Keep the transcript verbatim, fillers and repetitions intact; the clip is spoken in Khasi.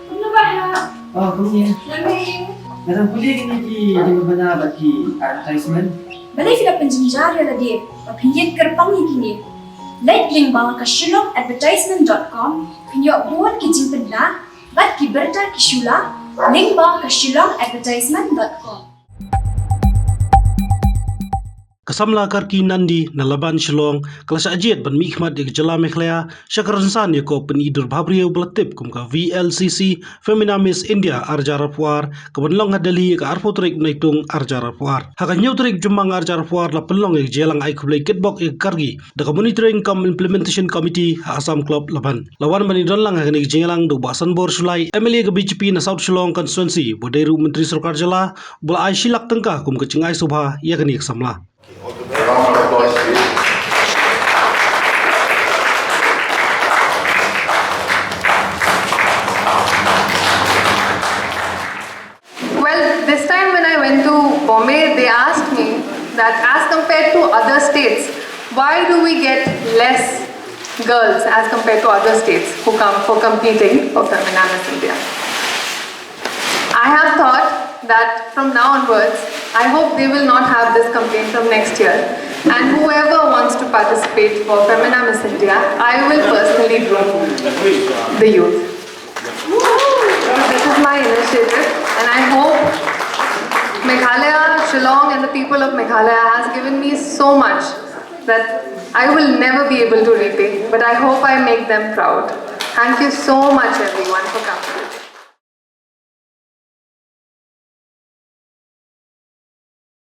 Kumno ba ha? Oh, kumne. Nga dang pule kine ki jingpynbna bad ki advertisement. Balei phi la pynjynjar ïa lade ba phin ïeng kyrpang ïa kine? Leit lyngba ka shillong advertisement dot com, phin ïoh bun ki jingpynbna bad ki bynta ki shula lyngba ka shillong advertisement dot com. Ka samla Karki Nandi na Laban Shillong ka la shah jied ban mihkhmat ïa ka jylla Meghalaya sha ka rynsan ïa ka pyni dur bhabriew ba la tip kum ka V L C C Femina Miss India ar hajar arphew ar, ka ban long ha Delhi ïa ka arphew tarik Naitung ar hajar arphew ar. Ha ka hynñiew tarik Jymmang ar hajar arphew ar la pynlong ïa ka jingïalang ai khublei kitbok ïa ka Karki da ka Monitoring cum Implementation Committee ha Assam Club Laban. La wan ban ïadon lang ha kane ka jingïalang da u Bah Sanbor Shullai, M L A ka B J P na South Shillong Constituency, uba dei ruh Myntri Sorkar Jylla, uba la ai shi lak tyngka kum ka jingai sngewbha ïa kane ka samla. Well, this time when I went to Bombay, they asked me that as compared to other states, why do we get less girls as compared to other states who come for competing for Femina Miss India? I have thought that from now onwards, I hope they will not have this complaint from next year. And whoever wants to participate for Femina Miss India, I will personally groom the youth. So this is my initiative, and I hope Meghalaya, Shillong, and the people of Meghalaya has given me so much that I will never be able to repay. But I hope I make them proud. Thank you so much, everyone, for coming.